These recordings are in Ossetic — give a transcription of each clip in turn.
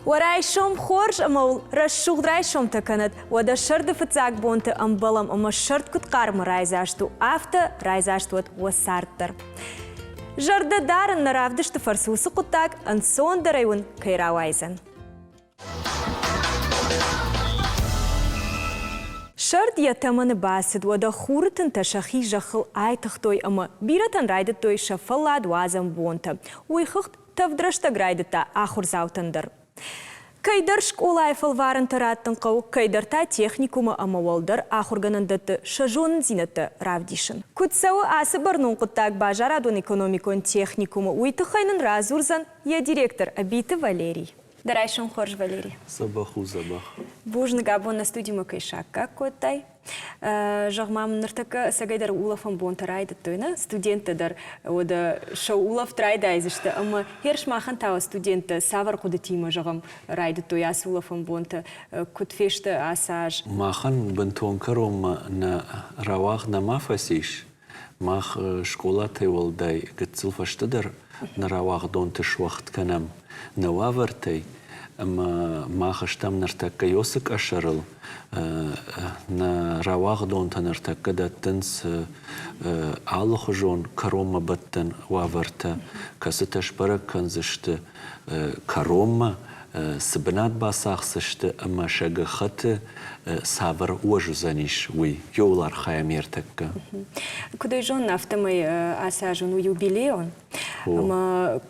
Уӕ райсом хорз ӕмӕ уыл рӕсугъд райсомтӕ кӕнӕд, уӕдӕ сӕрды фыццаг бонты ӕмбӕлӕм ӕмӕ сӕрд куыд хъармы райдзаст у, афтӕ райдзаст уӕд уӕ цард дӕр. Зӕрдӕ дарын нӕ равдысты фӕрцы уыцы хъуыддаг ӕнцондӕрӕй уын кӕй рауайдзӕн. Сӕрд йӕ тӕмӕны бацыд, уӕдӕ хуры тынтӕ сӕхи зӕххыл айтыгътой ӕмӕ бирӕтӕн райдыдтой сӕ фӕллад уадзӕн бонтӕ. Уый хыгъд тӕвд рӕстӕг райдыдта ахуырдзаутӕн дӕр. Кӕйдӕр скъолайы фӕлварӕнтӕ раттын хъӕуы, кӕйдӕр та техникумы ӕмӕ уӕлдӕр ахуыргӕнӕндӕтты сӕ зонындзинӕдтӕ равдисын. Куыд цӕуы ацы бӕрнон хъуыддаг базарадон-экономикон техникумы, уый тыххӕй нын радзурдзӕн йӕ директор Ӕбиты Валерий. Дӕ райсом хорз, Валерий. Дзӕбӕх у, дзӕбӕх. Бузныг, абон нӕ студимӕ кӕй саккаг кодтай. Зӕгъ-ма мын, ныртӕккӕ ӕцӕгӕйдӕр улӕфӕн бонтӕ райдыдтой, нӕ? Студенттӕ дӕр уӕдӕ сӕ улӕфт райдайдзысты ӕмӕ херс махӕн та студенттӕ цавӕр хъуыдытимӕ, зӕгъӕм, райдыдтой ацы улӕфӕн бонтӕ, куыд фесты ацы аз? Махӕн бынтон кӕронмӕ нӕ рауагъд нӕма фӕцис. Мах скъолатӕй уӕлдай гыццыл фӕстӕдӕр нӕ рауагъдонты суӕгъд кӕнӕм нӕ уавӕртӕй, ӕмӕ мах стӕм ныртӕккӕ Йосы къӕсӕрыл. Нӕ рауагъдонтӕ ныртӕккӕ дӕттынц алыхуызон кӕронмӕ бӕттӕн уавӕртӕ, кӕцытӕ сбӕрӕг кӕндзысты кӕронмӕ цы бынат бацахсдзысты ӕмӕ сӕ гӕххӕтты цавӕр уӕз уыдзӕнис, уый. Иуыл архайӕм ӕртӕккӕ. Куыд ӕй зонын, афтӕмӕй ацы аз у юбилейон. Ӕмӕ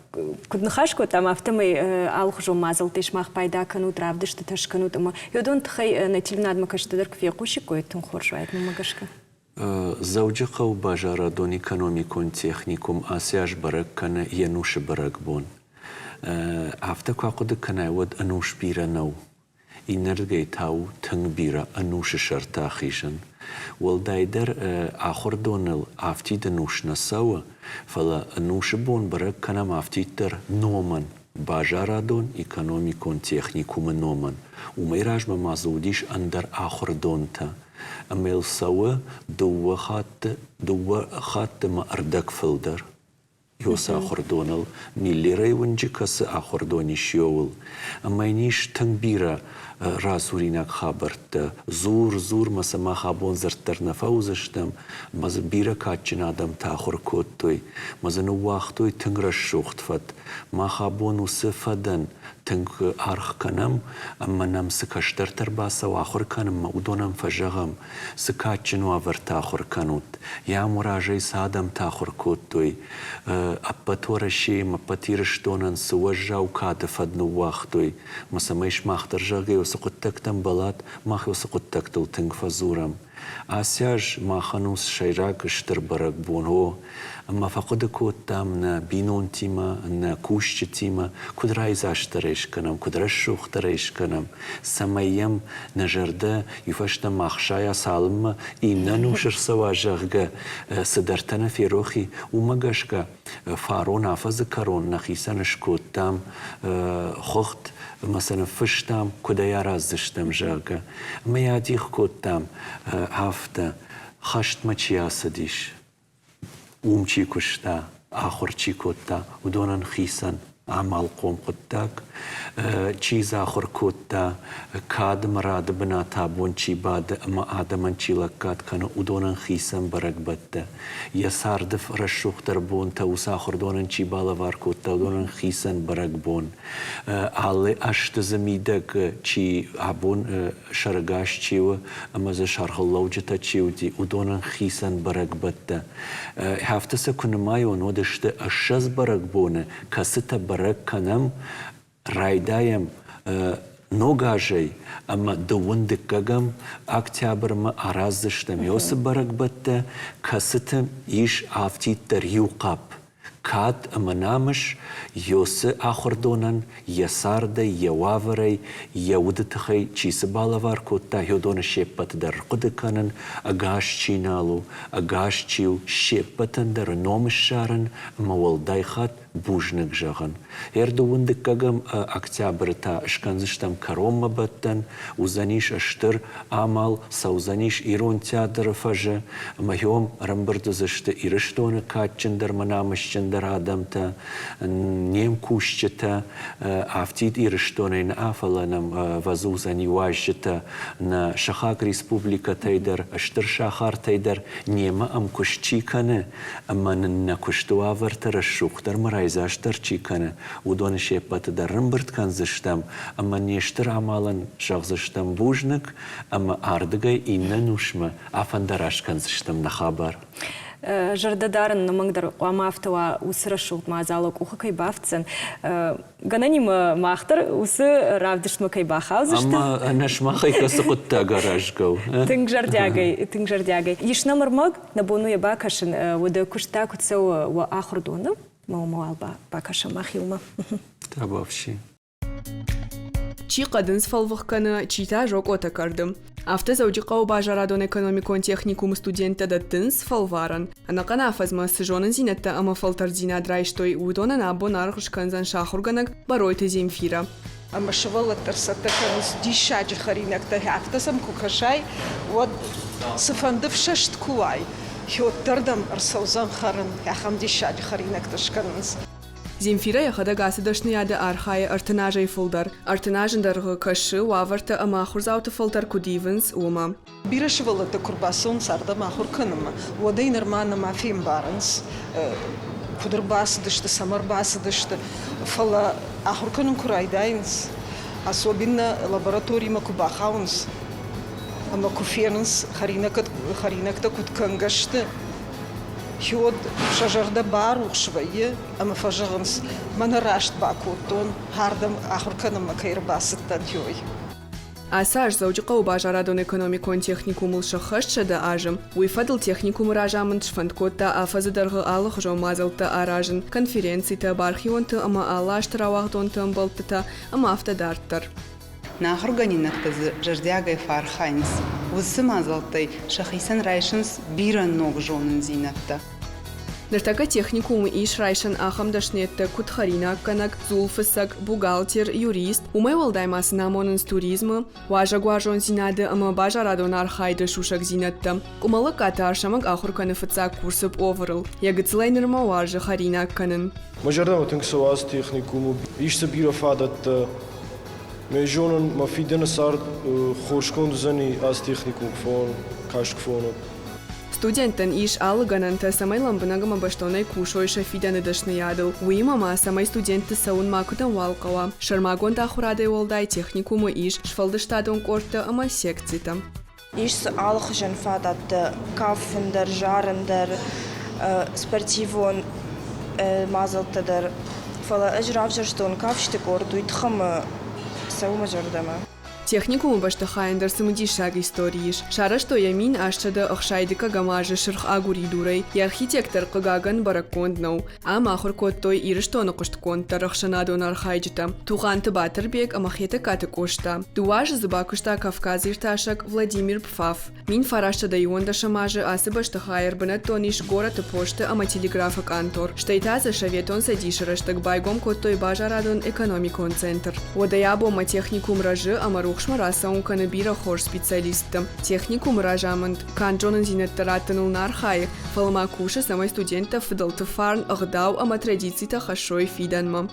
куыд ныхас кодтам, афтӕмӕй алыхуызон мадзӕлттӕй сымах пайда кӕнут, равдыстытӕ скӕнут ӕмӕ уыдон тыххӕй нӕ телеуынадмӕ кӕсджытӕ дӕр куы фехъусиккой, тынг хорз уаид, мӕнмӕ гӕсгӕ. Дзӕуджыхъӕуы базарадон-экономикон техникум ацы аз бӕрӕг кӕны йе нусы бӕрӕгбон. Афтӕ куы ахъуыды кӕнай, уӕд ӕнус бирӕ нӕу. Иннӕрдыгӕй та у тынг бирӕ ӕнусы сӕрты ахизын. Уӕлдайдӕр ахуырдоныл афтид ӕнус нӕ цӕуы, фӕлӕ ӕнусы бон бӕрӕг кӕнӕм афтиддӕр номӕн, базарадон-экономикон техникумы номӕн. Уымӕй размӕ ма дзы уыдис ӕндӕр ахуырдонтӕ. Ӕмӕ йыл цӕуы дыууӕ хатты ӕмӕ ӕрдӕг фылдӕр. Ёсы ахуырдоныл, Миллерӕй уынджы кӕцы ахуырдон ис, ёуыл. Ӕмӕ йын ис тынг бирӕ радзуринаг хабӕрттӕ. Дзур, дзур, мӕ сӕ мах абон дзырд дӕр нӕ фӕуыдзыстӕм. Ӕмӕ дзы бирӕ кадджын адӕмтӕ ахуыр кодтой. Ӕмӕ дзы ныууагътой тынг рӕсугъд фӕд. Мах абон уыцы фӕдӕн тынг аргъ кӕнӕм ӕмӕ нӕм цы кӕстӕртӕ ӕрбацӕуы ахуыр кӕнынмӕ, уыдонӕн фӕзӕгъӕм, цы кадджын уавӕрты ахуыр кӕнут, йӕ ӕмуразӕй цы адӕмтӕ ахуыр кодтой, ӕппӕт Уӕрӕсейы ӕмӕ ӕппӕт Ирыстонӕн цы уӕззау кады фӕд ныууагътой, ӕмӕ цӕмӕй сымах дӕр, зӕгъгӕ, уыцы хъуыддӕгтӕм бӕлат, мах уыцы хъуыддӕгтыл тынг фӕдзурӕм. Ацы аз махӕн у сӕйраг стыр бӕрӕгбон, о, ӕмӕ фӕхъуыды кодтам нӕ бинонтимӕ, нӕ кусджытимӕ, куыд райдзастдӕрӕй скӕнӕм, куыд рӕсугъддӕрӕй скӕнӕм, цӕмӕй йӕм нӕ зӕрдӕ иу ма хсайа, цалынмӕ иннӕ ӕнус ӕрцӕуа, зӕгъгӕ, цыдӕртӕ нӕ ферох и, уымӕ гӕсгӕ фарон афӕдзы кӕрон нӕхицӕн скодтам хыгъд ӕмӕ сӕ ныффыстам, куыд ӕй араздзыстӕм, зӕгъгӕ. Ӕмӕ йӕ адих кодтам афтӕ, хӕстмӕ чи ацыдис, уым чи куыста, ахуыр чи кодта, уыдонӕн хицӕн амалхъом хъуыддаг, чи дзы ахуыр кодта, кад ӕмӕ рады бынат абон чи бады ӕмӕ адӕмӕн чи лӕггад кӕны, уыдонӕн хицӕн бӕрӕгбӕттӕ. Йӕ царды рӕсугъддӕр бонтӕ уыцы ахуырдонӕн чи балӕвар кодта, уыдонӕн хицӕн бӕрӕгбон. Алы ӕзты дзы мидӕг чи абон сӕрӕгас чи у ӕмӕ дзы сӕргълӕуджытӕ чи уыди, уыдонӕн хицӕн бӕрӕгбӕттӕ. Афтӕ сӕ куы нымайон, уӕд сты 20 бӕрӕгбоны, кӕцытӕ бӕрӕг кӕнӕм, райдайӕм ног азӕй ӕмӕ дыууын дыккӕгӕм октябрмӕ араздзыстӕм уыцы бӕрӕгбӕттӕ, кӕцыты ис афтиддӕр иу хъапп Кад ӕмӕ намыс Йосы ахуырдонӕн йӕ цардӕй, йӕ уавӕрӕй, йӕ уды тыхӕй чи цы балӕвар кодта, уыдоны се ппӕты дӕр ӕрхъуыды кӕнын, ӕгас чи нал у, ӕгас чи у, се ппӕтӕн дӕр ном ссарын ӕмӕ уӕлдай хатт бузныг зӕгъын. Ӕрдыууын дыккӕгӕм октябры та скӕндзыстӕм кӕронмӕ бӕттӕн, уыдзӕнис стыр амал, цӕудзӕнис Ирон театры фӕзы, ӕмӕ уым ӕрӕмбырд уыдзысты Ирыстоны кадджындӕр ӕмӕ намысджындӕр. ӕндӕр адӕмтӕ, не мкусджытӕ, афтид Ирыстонӕй нӕ, фӕлӕ нӕм вӕзудзӕни уазджытӕ нӕ сыхаг республикӕтӕй дӕр, стыр сахартӕй дӕр, немӕ ӕмкуыст чи кӕны ӕмӕ нын нӕ куысты уавӕртӕ рӕсугъддӕр ӕмӕ райдзастдӕр чи кӕны, уыдоны се ппӕты дӕр ӕрӕмбырд кӕндзыстӕм ӕмӕ не стыр амалӕн зӕгъдзыстӕм бузныг ӕмӕ ардыгӕй иннӕ нусмӕ афӕндараст кӕндзыстӕм нӕ хабар. Зӕрдӕ дарын ӕнӕмӕнгдӕр хъуамӕ афтӕ уа, уыцы рӕсугъд мадзалы къухы кӕй бафтдзӕн. Гӕнӕнимӕ мах дӕр уыцы равдыстмӕ кӕй бахаудзысты. Ӕмӕ ӕнӕ сымахӕй кӕцы хъуыддаг аразгӕ у? Тынг зӕрдиагӕй, тынг зӕрдиагӕй. Ис нӕм ӕрмӕг, нӕ бон у йӕ бакӕсын. Уӕдӕ куыст та куыд цӕуы уӕ ахуырдоны? Ма уымӕ уал бакӕсӕм мӕхиумӕ. Табуафси. Чи хъӕдындз фӕлвых кӕны, чи та зокъотӕ кӕрды. Афтӕ Дзӕуджыхъӕуы базарадон-экономикон техникумы студенттӕ дӕттынц фӕлварӕн. Ӕнӕхъӕн афӕдзмӕ цы зонындзинӕдтӕ ӕмӕ фӕлтӕрддзинад райстой, уыдонӕн абон аргъ скӕндзӕн сӕ ахуыргӕнӕг Бӕройты Земфирӕ. Ӕмӕ сывӕллӕттӕ ӕрцӕттӕ кӕнынц диссаджы хӕринӕгтӕ. Афтӕ сӕм куы кӕсай, уӕд цыфӕнды фсӕст куы уай, уӕддӕр дӕм ӕрцӕудзӕн хӕрын. Ахӕм диссаджы хӕринӕгтӕ скӕнынц. Земфирӕ йӕхӕдӕг ацы дӕсныйады архайы 30 азӕй фылдӕр. 30 азы дӕргъы кӕсы, уавӕртӕ ӕмӕ ахуырдзауты фӕлтӕр куыд ивынц, уымӕ. Бирӕ сывӕллӕттӕ куы рбацӕуынц ардӕм ахуыр кӕнынмӕ, уӕдӕй нырма нӕма фембарынц, куыд ӕрбацыдысты, цӕмӕ ӕрбацыдысты. Фӕлӕ ахуыр кӕнын куы райдайынц, особенно лабораторимӕ куы бахауынц ӕмӕ куы фенынц, хӕринӕгтӕ куыд кӕнгӕ сты, уӕд сӕ зӕрдӕ барухс вӕййы ӕмӕ фӕзӕгъынц, мӕнӕ раст бакодтон, ардӕм ахуыр кӕнынмӕ кӕй ӕрбацыдтӕн, уый. Ацы аз Дзӕуджыхъӕуы базарадон-экономикон техникумыл сӕххӕст 100 азы. Уый фӕдыл техникумы разамынд сфӕнд кодта афӕдзы дӕргъы алыхуызон мадзӕлттӕ аразын, конференцитӕ, бархионты ӕмӕ алы азты рауагъдонты ӕмбӕлдтытӕ ӕмӕ афтӕ дарддӕр. Нӕ ахуыргӕнинӕгтӕ дзы зӕрдиагӕй фӕархайынц. Уыцы мадзӕлттӕй сӕхицӕн райсынц бирӕ ног зонындзинӕдтӕ. Ныртӕккӕ техникумы ис райсӕн ахӕм дӕсныйӕдтӕ, куыд хӕринаггӕнӕг, дзулфыцӕг, бухгалтер, юрист. Уымӕй уӕлдай ма сын амонынц туризмы, уазӕгуарзондзинады ӕмӕ базарадон архайды сусӕгдзинӕдтӕ. Къуымӕллӕгкаты Арсӕмӕг ахуыр кӕны фыццаг курсы пъовырыл. Йӕ гыццылӕй нырмӕ уарзы хӕринаг кӕнын. Мӕ зӕрдӕмӕ тынг цӕуы ацы техникумы. Ис дзы бирӕ фадӕттӕ. Мӕ зонын, мӕ фидӕны цард хорз конд уыдзӕни ацы техникум куы фӕуон, каст куы фӕуон, уӕд. Студенттӕн ис алы гӕнӕнтӕ, цӕмӕй лӕмбынӕг ӕмӕ бӕстонӕй кусой сӕ фидӕны дӕсныйадыл. Уыимӕ ма, цӕмӕй студентты цӕуын макуыдӕм уал хъӕуа. Сӕрмагонд ахуырадӕй уӕлдай техникумы ис сфӕлдыстадон къордтӕ ӕмӕ секцитӕ. Ис дзы алыхуызӕн фадӕттӕ кафын дӕр, зарын дӕр, спортивон мадзӕлттӕ дӕр. Фӕлӕ ӕз равзӕрстон кафджыты къорд, уый тыххӕй мӕ цӕуы мӕ зӕрдӕмӕ. Техникумы бӕстыхайӕн дӕр цымыдисаг истори ис. Сарӕзтой йӕ 1860 азы сырх агуыридурӕй. Йӕ архитектор, хъыгагӕн, бӕрӕггонд нӕу. Ам ахуыр кодтой Ирыстоны хъуыстгонддӕр ӕхсӕнадон архайджытӕ Тугъанты Батырбег ӕмӕ Хетӕгкаты Къоста. Дыууӕ азы дзы бакуыста кавказиртасӕг Владимир Пфаф. 1911 азы ацы бӕстыхайы ӕрбынӕттон ис горӕты посты ӕмӕ телеграфы къантор, стӕй та дзы Советон Цӕдисы рӕстӕг байгом кодтой базарадон-экономикон центр. Уӕдӕй абонмӕ техникум рӕзы ӕмӕ рухсмӕ рацӕуын кӕны бирӕ хорз специалистты. Техникумы разамынд канд зонындзинӕдтӕ раттыныл нӕ архайы, фӕлӕ ма кусы, цӕмӕй студенттӕ фыдӕлты фарн, ӕгъдау ӕмӕ традицитӕ хӕссой фидӕнмӕ.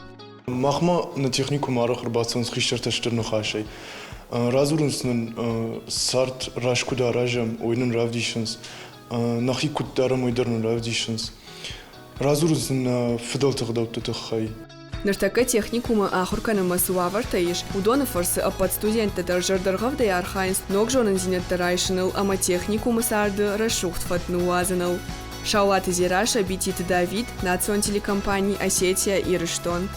Махмӕ нӕ техникум арӕх ӕрбацӕуынц хистӕртӕ стыр ныхасӕй. Радзурынц нын, цард раст куыд аразӕм, уый нын равдисынц. Нӕхи куыд дарӕм, уый дӕр нын равдисынц. Радзурынц нын нӕ фыдӕлты ӕгъдӕутты тыххӕй. Ныртӕккӕ техникумы ахуыр кӕнынмӕ цы уавӕртӕ ис, уыдоны фӕрцы ӕппӕт студенттӕ дӕр зӕрдӕргъӕвдӕй архайынц ног зонындзинӕдтӕ райсыныл ӕмӕ техникумы царды рӕсугъд фӕд ныууадзыныл. Саулаты Дзерассӕ, Бититы Давид, национ телекомпани «Осетия-Ирыстон».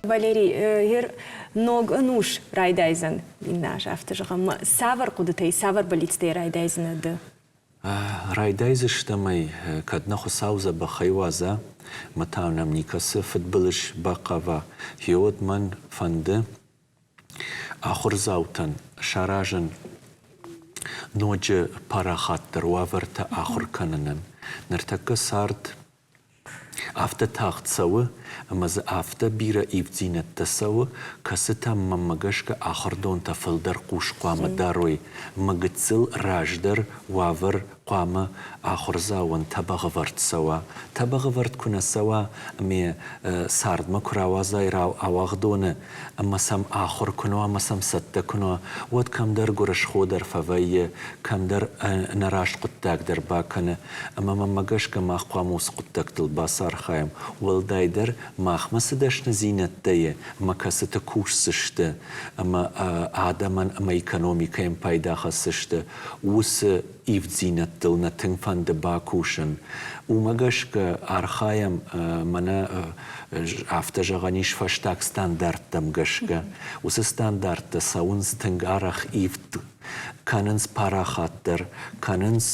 Валерий, ер ног ӕнус райдайдзӕн иннӕ аз, афтӕ зӕгъӕм, цавӕр хъуыдытӕй, цавӕр бӕллицтӕй райдайдзынӕ ды? Райдайдзыстӕм ӕй, кӕд нӕ Хуыцау дзӕбӕхӕй уадза, мӕ та нӕм никӕцы фыдбылыз бахъава, гъеуӕд мӕн фӕнды ахуырдзаутӕн саразын ноджы парахатдӕр уавӕртӕ ахуыр кӕнынӕн. Ныртӕккӕ цард Афтӕ тагъд цӕуы, ӕмӕ дзы афтӕ бирӕ ивддзинӕдтӕ цӕуы, кӕцытӕм мӕнмӕ гӕсгӕ ахуырдонтӕ фылдӕр хъус хъуамӕ дарой, мӕ гыццыл раздӕр уавӕр хъуамӕ ахуырдзауӕн тӕбӕгъӕвӕрд цӕуа. Тӕбӕгъӕвӕрд куы нӕ цӕуа ӕмӕ цардмӕ куы рауадзай ауагъдоны ӕмӕ сӕм ахуыр куы нӕ уа ӕмӕ сӕм цӕттӕ куы нӕ уа, уӕд кӕмдӕр гуырысхо дӕр фӕвӕййы, кӕмдӕр ӕнӕраст хъуыддаг дӕр бакӕны. Ӕмӕ мӕнмӕ гӕсгӕ мах хъуамӕ уыцы хъуыддӕгтыл бацархайӕм, уӕлдайдӕр махмӕ цы дӕсныдзинӕдтӕ и ӕмӕ кӕцыты кусдзысты ӕмӕ адӕмӕн ӕмӕ экономикӕйӕн пайда хӕсдзысты, уыцы ивддзинӕдтыл нӕ тынг фӕнды бакусын. Уымӕ гӕсгӕ архайӕм мӕнӕ афтӕ зӕгъӕн ис фӕстаг стандарттӕм гӕсгӕ. Уыцы стандарттӕ цӕуынц тынг арӕх ивд, кӕнынц парахатдӕр, кӕнынц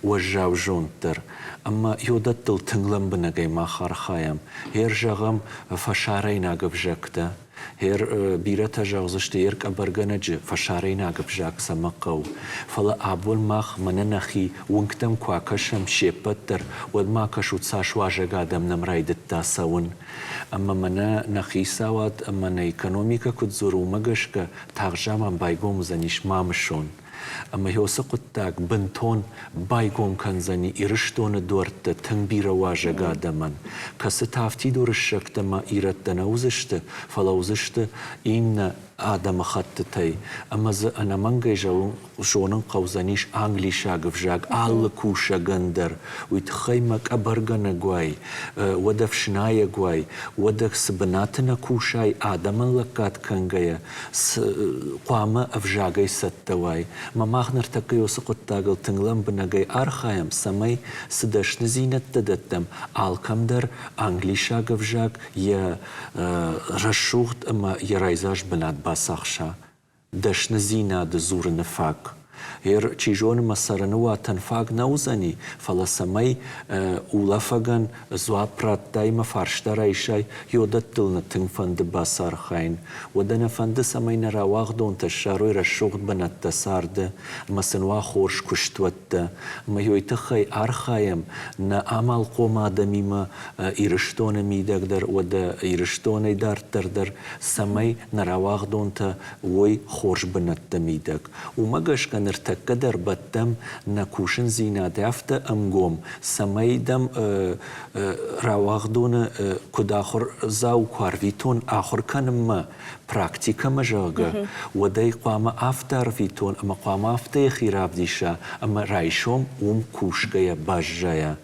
уӕззау зонддӕр. Ӕмӕ йодӕттыл тынг лӕмбынӕгӕй мах архайӕм. Гъер зӕгъӕм, фӕсарӕйнаг ӕвзӕгтӕ. Гъер бирӕтӕ зӕгъдзысты, ер къӕбӕргӕнӕджы фӕсарӕйнаг ӕвзаг цӕмӕ хъӕуы. Фӕлӕ абон мах мӕнӕ нӕхи уынгтӕм куы акӕсӕм се ппӕт дӕр, уӕд ма кӕсут, цас уазӕг адӕм нӕм райдыдта цӕуын. Ӕмӕ мӕнӕ нӕ хицауад ӕмӕ нӕ экономикӕ куыд дзуры, уымӕ гӕсгӕ тагъд заман байгом уыдзӕнис Мамысон. Ӕмӕ уыцы хъуыддаг бынтон байгом кӕндзӕни Ирыстоны дуӕрттӕ тынг бирӕ уазӕг адӕмӕн, кӕцытӕ афтид уырыссӕгтӕ ӕмӕ ирӕттӕ нӕ уыдзысты, фӕлӕ уыдзысты иннӕ адӕмыхӕттытӕй, ӕмӕ дзы ӕнӕмӕнгӕй зонын хъӕудзӕнис англисаг ӕвзаг алы кусӕгӕн дӕр. Уый тыххӕй мӕ къӕбӕргӕнӕг уай, уӕд ӕфснайӕг уай, уӕд цы бынаты нӕ кусай адӕмӕн лӕггад кӕнгӕйӕ, цы хъуамӕ ӕвзагӕй цӕттӕ уай. Мӕ мах ныртӕккӕ уыцы хъуыддагыл тынг лӕмбынӕгӕй архайӕм, цӕмӕй цы дӕсныдзинӕдтӕ дӕттӕм, алкӕм дӕр англисаг ӕвзаг йӕ рӕсугъд ӕмӕ йӕ райдзаст бынат бацахса. Дӕсныдзинады дзурыны фаг. Ер, чи зоны, мӕ цӕрыны уатӕн фаг нӕ уыдзӕни, фӕлӕ цӕмӕй улӕфӕгӕн дзуапп радтай мӕ фарста райсай, йодӕттыл нӕ тынг фӕнды бацархайын. Уӕдӕ нӕ фӕнды, цӕмӕй нӕ рауагъдонтӕ ссарой рӕсугъд бынӕттӕ царды ӕмӕ сын уа хорз куыстуӕттӕ. Ӕмӕ йой тыххӕй архайӕм нӕ амалхъом адӕмимӕ Ирыстоны мидӕг дӕр, уӕдӕ Ирыстонӕй дарддӕр дӕр, цӕмӕй нӕ рауагъдонтӕ уой хорз бынӕтты мидӕг. Уымӕ гӕсгӕ ныртӕккӕ дӕр бӕттӕм нӕ кусындзинад афтӕ ӕнгом, цӕмӕй дӕм рауагъдоны куыд ахуырдзау куы арвитон ахуыр кӕнынмӕ, практикӕмӕ, зӕгъгӕ, уӕд ӕй хъуамӕ афтӕ арвитон ӕмӕ хъуамӕ афтӕ йӕхи равдиса ӕмӕ райсом уым кусгӕйӕ баззайа.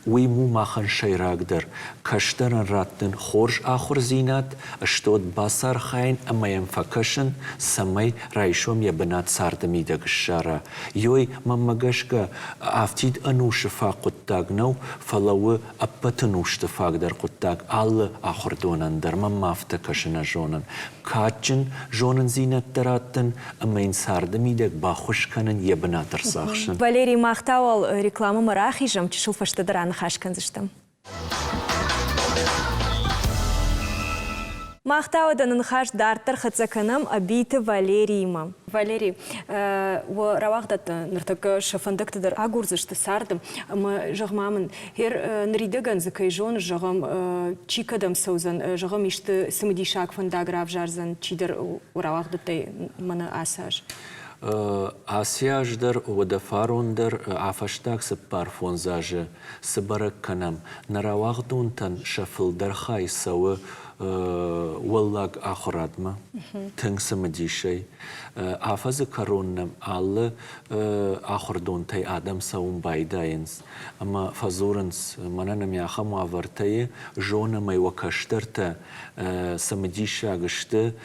Уый у махӕн сӕйрагдӕр, кӕстӕрӕн раттын хорз ахуырдзинад, стод бацархайын ӕмӕ йӕм фӕкӕсын, цӕмӕй райсом йӕ бынат царды мидӕг ссара. Ёй, мӕнмӕ гӕсгӕ, афтид ӕнусы фаг хъуыддаг нӕу, фӕлӕ у ӕппӕт ӕнусты фаг дӕр хъуыддаг алы ахуырдонӕн дӕр, мӕнмӕ афтӕ кӕсы нӕ зонын. Кадджын зонындзинӕдтӕ раттын ӕмӕ йын царды мидӕг баххуыс кӕнын йӕ бынат ӕрцахсын. Валерий, мах та уал рекламӕмӕ рахизӕм, чысыл фӕстӕдӕр аныхас кӕндзыстӕм. Мах та уӕдӕ ныхас дарддӕр хӕццӕ кӕнӕм Ӕбиты Валериимӕ. Валерий, уӕ рауагъдӕттӕ ныртӕккӕ сӕ фӕндӕгты дӕр агурдзысты царды ӕмӕ зӕгъ-ма мын, Гъер ныридӕгӕн дзы кӕй зоныс, зӕгъӕм, чи кӕдӕм цӕудзӕн, зӕгъӕм, исты цымыдисаг фӕндаг равзардзӕн чидӕр рауагъдӕттӕй мӕнӕ ацы аз? Ацы аз дӕр, уӕдӕ фарон дӕр, а-фӕстаг цыппар-фондз азы цы бӕрӕг кӕнӕм, нӕ рауагъдонтӕн сӕ фылдӕр хай цӕуы уӕллаг ахуырадмӕ тынг цымыдисӕй. Афӕдзы кӕрон нӕм алы ахуырдонтӕй адӕм цӕуын байдайынц. Ӕмӕ фӕдзурынц, мӕнӕ нӕм ахӕм уавӕртӕ и, зонӕм ӕй, уӕ кӕстӕртӕ цымыдисаг сты,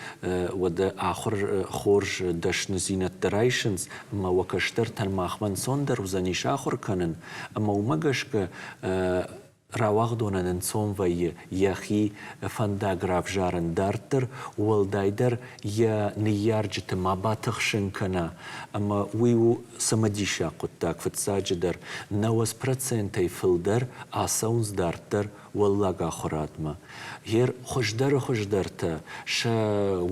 уӕдӕ ахуыр хорз дӕсныдзинӕдтӕ райсынц, ӕмӕ уӕ кӕстӕртӕн махмӕ ӕнцондӕр уыдзӕнис ахуыр кӕнын, ӕмӕ уымӕ гӕсгӕ рауагъдонӕн ӕнцон вӕййы йӕхи фӕндаг равзарын дарддӕр, уӕлдайдӕр йӕ ныййарджыты ма батыхсын кӕна, ӕмӕ уый у цымыдисаг хъуыддаг фыццаджыдӕр, 90 процентӕй фылдӕр ацӕуынц дарддӕр уӕллаг ахуырадмӕ. Гъер хуыздӕры хуыздӕртӕ сӕ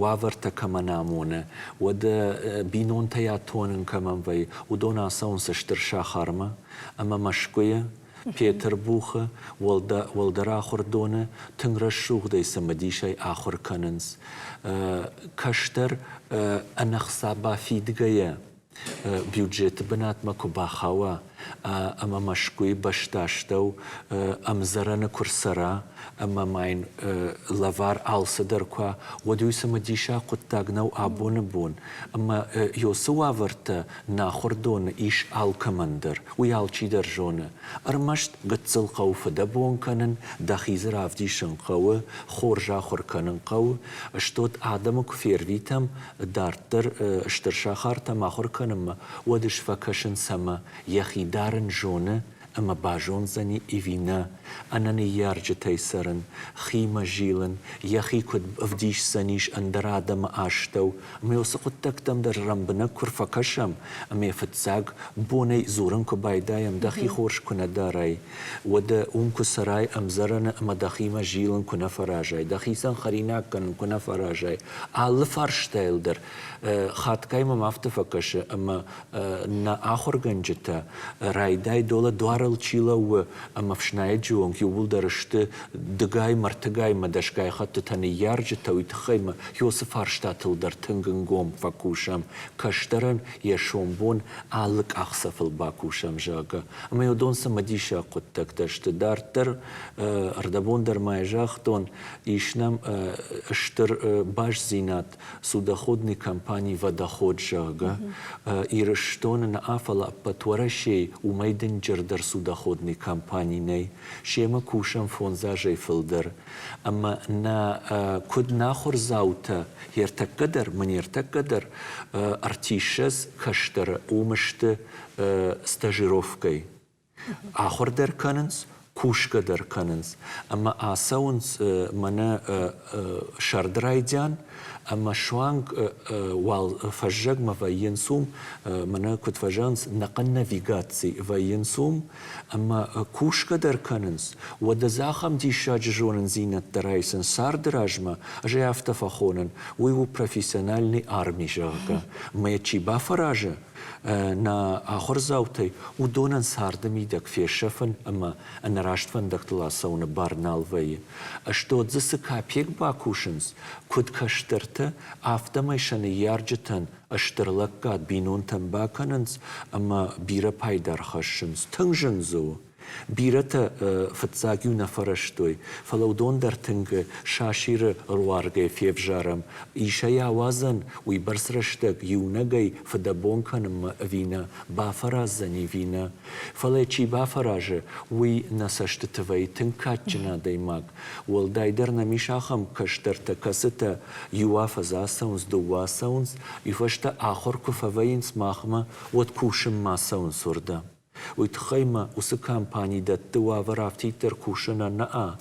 уавӕртӕ кӕмӕн амоны, уӕдӕ бинонтӕй атонын кӕмӕн вӕййы, уыдон ацӕуынц стыр сахармӕ ӕмӕ Мӕскуыйы. Петербухы уӕлдӕр ахуырдоны тынг рӕсугъдӕй цымыдисӕй ахуыр кӕнынц. Кӕстӕр ӕнӕхца бафидгӕйӕ бюджеты бынатмӕ куы бахауа ӕмӕ Мӕскуыйы бӕстастӕу ӕмдзӕрӕны куы рцӕра ӕмӕ ма йын лӕвар алцыдӕр куы уа, уӕд уый цымыдисаг хъуыддаг нӕу абоны бон. Ӕмӕ ёцы уавӕртӕ нӕ ахуырдоны ис алкӕмӕн дӕр, уый алчидӕр зоны. Ӕрмӕст гыццыл хъӕуы фыдӕбон кӕнын, дӕхи дзы равдисын хъӕуы, хорз ахуыр кӕнын хъӕуы. Стод адӕмы куы фервитӕм дарддӕр стыр сахартӕм ахуыр кӕнынмӕ, уӕд ӕз фӕкӕсын цӕмӕ, йӕхи дарын зоны ӕмӕ базондзӕни ӕви нӕ, ӕнӕ ныййарджытӕй цӕрын, химӕ зилын, йӕхи куыд ӕвдисдзӕнис ӕндӕр адӕмы астӕу, ӕмӕ уыцы хъуыддӕгтӕм дӕр рӕмбынӕг куы рфӕкӕсӕм ӕмӕ фыццаг бонӕй дзурын куы байдайӕм, дӕхи хорз куы нӕ дарай, уӕдӕ уым куы цӕрай ӕмдзӕрӕны ӕмӕ дӕхимӕ зилын куы нӕ фӕразай, дӕхицӕн хӕринаг кӕнын куы нӕ фӕразай, алы фарстайыл дӕр хатгай мӕм афтӕ фӕкӕсы, ӕмӕ нӕ ахуыргӕнджытӕ райдай долӕ дуарыл чи лӕууы ӕмӕ ӕфснайӕджы онг иууылдӕр сты дыгай, мӕртыгай мӕ дӕсгай хӕттытӕ ныййарджытӕ, уый тыххӕй ма уыцы фарстатыл дӕр тынг ӕнгом фӕкусӕм, кӕстӕрӕн йӕ сомбон алы къахдзӕфыл бакусӕм, зӕгъгӕ. Ӕмӕ уыдон цымыдисаг хъуыддӕгтӕ сты. Дарддӕр ӕрдӕбон дӕр ма йӕ загътон, ис нӕм стыр бастдзинад судоходный компани «Водоход», зӕгъгӕ. Ирыстоны нӕ, фӕлӕ ӕппӕт Уӕрӕсейы уымӕй дынджырдӕр судоходный компани нӕй. Семӕ кусӕм фондз азӕй фылдӕр. Ӕмӕ нӕ куыд нӕ ахуырдзаутӕ ӕртӕккӕ дӕр, мын ӕртӕккӕ дӕр ӕртиссӕдз кӕстӕры уым сты стажировкӕйы. Ахуыр дӕр кӕнынц, кусгӕ дӕр кӕнынц. Ӕмӕ ацӕуынц мӕнӕ сӕрды райдиан ӕмӕ суанг уал фӕззӕгмӕ вӕййынц уым, мӕнӕ куыд фӕзӕгъынц, нӕхъӕн навигаци вӕййынц уым ӕмӕ кусгӕ дӕр кӕнынц. Уӕдӕ дзы ахӕм диссаджы зонындзинӕдтӕ райсын царды размӕ, ӕз ӕй афтӕ фӕхонын, уый у профессиональный арми, зӕгъгӕ. Мӕ чи бафӕразы, нӕ ахуырдзаутӕй уыдонӕн царды мидӕг фесӕфын ӕмӕ ӕнӕраст фӕндӕгтыл ацӕуыны бар нал вӕййы. Стод дзы цы капек бакусынц, куыд кӕстӕртӕ, афтӕмӕй сӕ ныййарджытӕн стыр лӕггад бинонтӕн бакӕнынц ӕмӕ бирӕ пайда рхӕссынц. Тынг зын дзы у. Бирӕтӕ фыццаг-иу нӕ фӕрӕзтой, фӕлӕ уыдон дӕр тынг сасиры руаргӕй февзарӕм. Ис ӕй ауадзӕн уыйбӕрц рӕстӕг иунӕгӕй фыдӕбон кӕнынмӕ ӕви нӕ, бафӕраздзӕни ӕви нӕ. Фӕлӕ чи бафӕразы, уый нӕ цӕстыты вӕййы тынг кадджын адӕймаг. Уӕлдайдӕр нӕм ис ахӕм кӕстӕртӕ, кӕцытӕ иу афӕдз ацӕуынц, дыууӕ ацӕуынц, уый фӕстӕ ахуыр куы фӕвӕййынц махмӕ, уӕд кусынмӕ ацӕуынц уырдӕм. Уый тыххӕй ма уыцы компани дӕтты уавӕр афтиддӕр кусынӕн нӕ,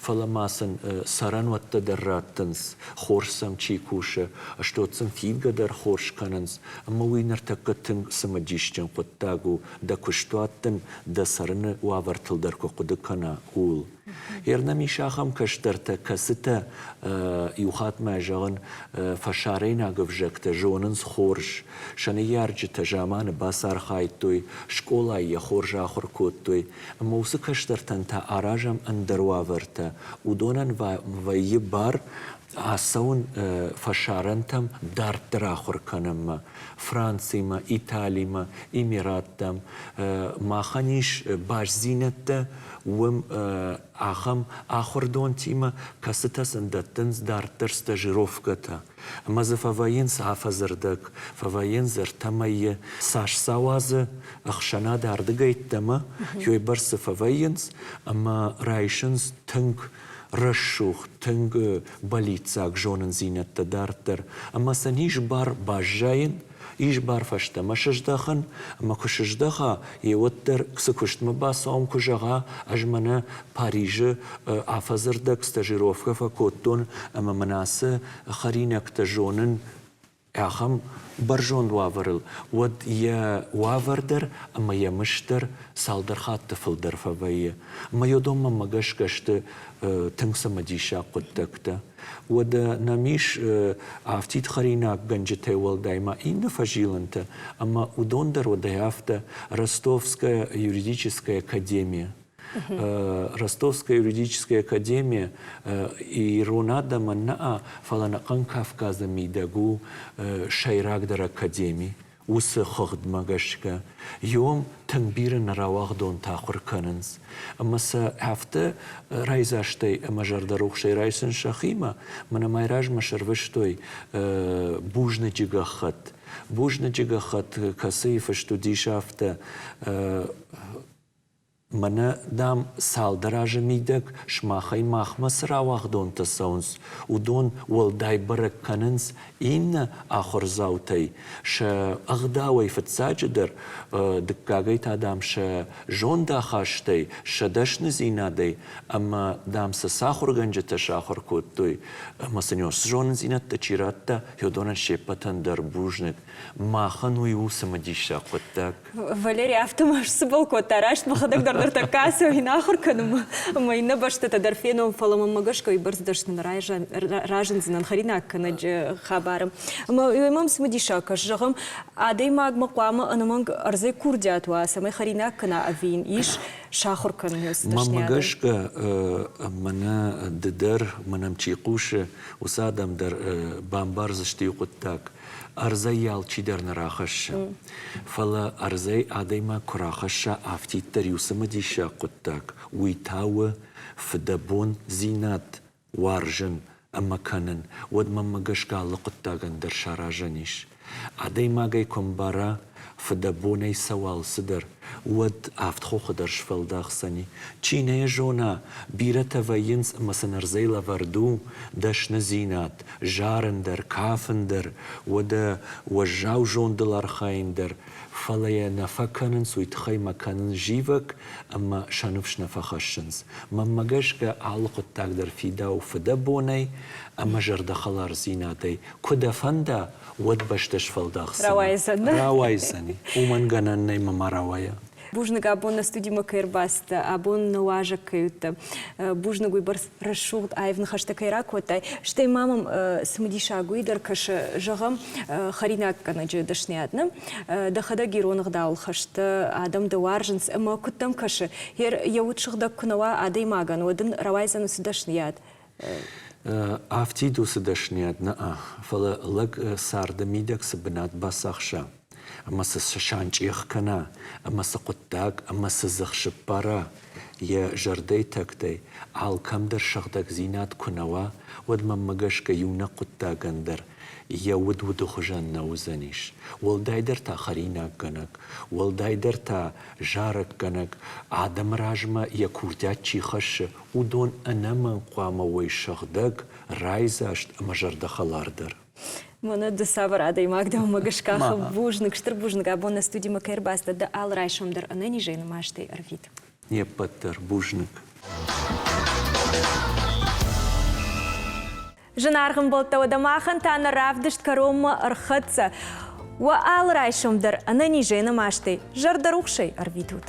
фӕлӕ ма сын цӕрӕнуӕттӕ дӕр раттынц, хорз сӕм чи кусы, стод сын фидгӕ дӕр хорз кӕнынц. Ӕмӕ уый ныртӕккӕ тынг цымыдисджын хъуыддаг у, дӕ куыстуат дын дӕ цӕрыны уавӕртыл дӕр куы хъуыды кӕна, ууыл. Ер нӕм ис ахӕм кӕстӕртӕ, кӕцытӕ иу хатт ма зӕгъын, фӕсарӕйнаг ӕвзӕгтӕ зонынц хорз. Сӕ ныййарджытӕ заманы бацархайдтой, скъолайы йӕ хорз ахуыр кодтой. Ӕмӕ уыцы кӕстӕртӕн та аразӕм ӕндӕр уавӕртӕ. Уыдонӕн вӕййы бар ацӕуын фӕсарӕнтӕм дарддӕр ахуыр кӕнынмӕ, Францимӕ, Италимӕ, Эмираттӕм. Махӕн ис бастдзинӕдтӕ уым ахӕм ахуырдонтимӕ, кӕцытӕ сын дӕттынц дарддӕр стажировкӕтӕ. Ӕмӕ дзы фӕвӕййынц афӕдзы рдӕг, фӕвӕййынц ӕртӕ мӕйы. Цас сӕ уадзы ӕхсӕнад ардыгӕйттӕмӕ, уыйбӕрц дзы фӕвӕййынц ӕмӕ райсынц тынг рӕсугъд, тынг бӕллиццаг зонындзинӕдтӕ дарддӕр. Ӕмӕ сын ис бар баззайын, ис бар фӕстӕмӕ сыздӕхын, ӕмӕ куы сыздӕха, йе уӕддӕр цы куыстмӕ бацӕуӕм, куы зӕгъа, ӕз мӕнӕ Парижы афӕдзы рдӕг стажировкӕ фӕкодтон ӕмӕ мын ацы хӕринӕгтӕ зонын ахӕм бӕрзонд уавӕрыл, уӕд йӕ уавӕр дӕр ӕмӕ йӕ мызд дӕр цалдӕр хатты фылдӕр фӕвӕййы. Ӕмӕ уыдонмӕ мӕ гӕсгӕ сты тынг цымыдисаг хъуыддӕгтӕ. Уӕдӕ нӕм ис афтид хӕринаггӕнджытӕй уӕлдай ма иннӕ фӕзилӕнтӕ, ӕмӕ уыдон дӕр уӕдӕй афтӕ Ростовская юридическая академия. Ростовская юридическая академия ирон адӕмӕн нӕ, фӕлӕ ӕнӕхъӕн Кавказы мидӕг у сӕйрагдӕр академи. Уыцы хыгъдмӕ гӕсгӕ иом тынг бирӕ нӕ рауагъдонтӕ ахуыр кӕнынц. Ӕмӕ сӕ афтӕ райдзастӕй ӕмӕ зӕрдӕрухсӕй райсын сӕхимӕ, мӕнӕ майразмӕ сӕрвыстой бузныджы гӕххӕтт. Бузныджы гӕххӕтт, кӕцыйы фыст уыдис афтӕ, Мӕнӕ, дам, цалдӕр азы мидӕг сымахӕй махмӕ цы рауагъдонтӕ цӕуынц, уыдон уӕлдай бӕрӕг кӕнынц иннӕ ахуырдзаутӕй сӕ ӕгъдауӕй фыццаджыдӕр, дыккагӕй та, дам, сӕ зондахастӕй, сӕ дӕсныдзинадӕй ӕмӕ, дам, сӕ цы ахуыргӕнджытӕ сахуыр кодтой ӕмӕ сын цы зонындзинӕдтӕ чи радта, уыдонӕн се ппӕтӕн дӕр бузныг. Махӕн уый у цымыдисаг хъуыддаг. Валери афтӕ ма сцыбӕл кодта, раст мӕхӕдӕг дӕр ныртӕккӕ ацӕуин ахуыр кӕнынмӕ ӕмӕ иннӕ бӕстӕтӕ дӕр фенон, фӕлӕ мӕнмӕ гӕсгӕ уыйбӕрц дӕсны разындзынӕн хӕринаггӕнӕджы хабары. Ӕмӕ уый мӕм цымыдисаг кӕсы, зӕгъӕм, адӕймагмӕ хъуамӕ ӕнӕмӕнг ӕрдзӕй курдиат уа, цӕмӕй хӕринаг кӕна ӕви йын ис сахуыр кӕнын уыцы Мӕнмӕ гӕсгӕ, мӕнӕ ды дӕр, мӕнӕм чи хъусы, уыцы адӕм дӕр бамбардзысты иу хъуыддаг. Ӕрдзӕй алчидӕр нӕ рахӕссы. Фӕлӕ ӕрдзӕй адӕймаг куы рахӕсса афтиддӕр иу цымыдисаг хъуыддаг, уый та у фыдӕбондзинад уарзын ӕмӕ кӕнын, уӕд мӕнмӕ гӕсгӕ алы хъуыддагӕн дӕр саразӕн ис. Адӕймагӕй куы ӕмбара, фыдӕбонӕй цӕуы алцыдӕр, уӕд авд хохы дӕр сфӕлдахдзӕни. Чи нӕ йӕ зона, бирӕтӕ вӕййынц ӕмӕ сын ӕрдзӕй лӕвӕрд у дӕсныдзинад, зарын дӕр, кафын дӕр, уӕдӕ уӕззау зондыл архайын дӕр, фӕлӕ йӕ нӕ фӕкӕнынц, уый тыххӕй ма кӕнынц зивӕг ӕмӕ сӕ ныфс нӕ фӕхӕссынц. Мӕнмӕ гӕсгӕ, алы хъуыддаг дӕр фидауы фыдӕбонӕй ӕмӕ зӕрдӕхӕлардзинадӕй. Куы дӕ фӕнда, уӕд бӕстӕ сфӕлдахдзӕни. Рауайдзӕн. Рауайдзӕни. Уымӕн гӕнӕн нӕй мӕ ма рауайа. Бузныг, абон нӕ студимӕ кӕй ӕрбацыдтӕ, абон нӕ уазӕг кӕй уыдтӕ. Бузныг, уыйбӕрц рӕсугъд аив ныхӕстӕ кӕй ракодтай. Стӕй ма мӕм цымыдисаг уый дӕр кӕсы, зӕгъӕм, хӕринаггӕнӕджы дӕсныйад нӕ? Дӕхӕдӕг ирон ӕгъдауыл хӕст адӕм дӕ уарзынц ӕмӕ куыд дӕм кӕсы, йӕ уд сыгъдӕг куы нӕ уа адӕймагӕн, уӕд ын рауайдзӕн уыцы дӕсныйад? Афтид уыцы дӕсныйад нӕ, фӕлӕ лӕг царды мидӕг цы бынат бацахса ӕмӕ цы санчъех кӕна, ӕмӕ цы хъуыддаг ӕмӕ цы дзых сыппара йӕ зӕрдӕйы тӕгтӕй, алкӕм дӕр сыгъдӕгдзинад куы нӕ уа, уӕд мӕнмӕ гӕсгӕ иунӕг хъуыддагӕн дӕр йӕ уд уды хуызӕн нӕ уыдзӕнис. Уӕлдайдӕр та хӕринаггӕнӕг, уӕлдайдӕр та зарӕггӕнӕг, адӕмы размӕ йӕ курдиат чи хӕссы, уыдон ӕнӕмӕнг хъуамӕ уой сыгъдӕг, райдзаст ӕмӕ зӕрдӕхӕлардӕр. Мӕнӕ ды цавӕр адӕймаг дӕ, уымӕ гӕсгӕ бузныг, стыр бузныг, абон нӕ студимӕ кӕй ӕрбацыдтӕ, дӕ алы райсом дӕр ӕнӕнизӕй нымӕстӕй ӕрвит. Не ппӕт дӕр бузныг. Зынаргъ ӕмбӕлттӕ, уӕдӕ махӕн та нӕ равдыст кӕронмӕ ӕрхӕццӕ. Уӕ алы райсом дӕр ӕнӕнизӕй нымӕстӕй, зӕрдӕрухсӕй ӕрвитут.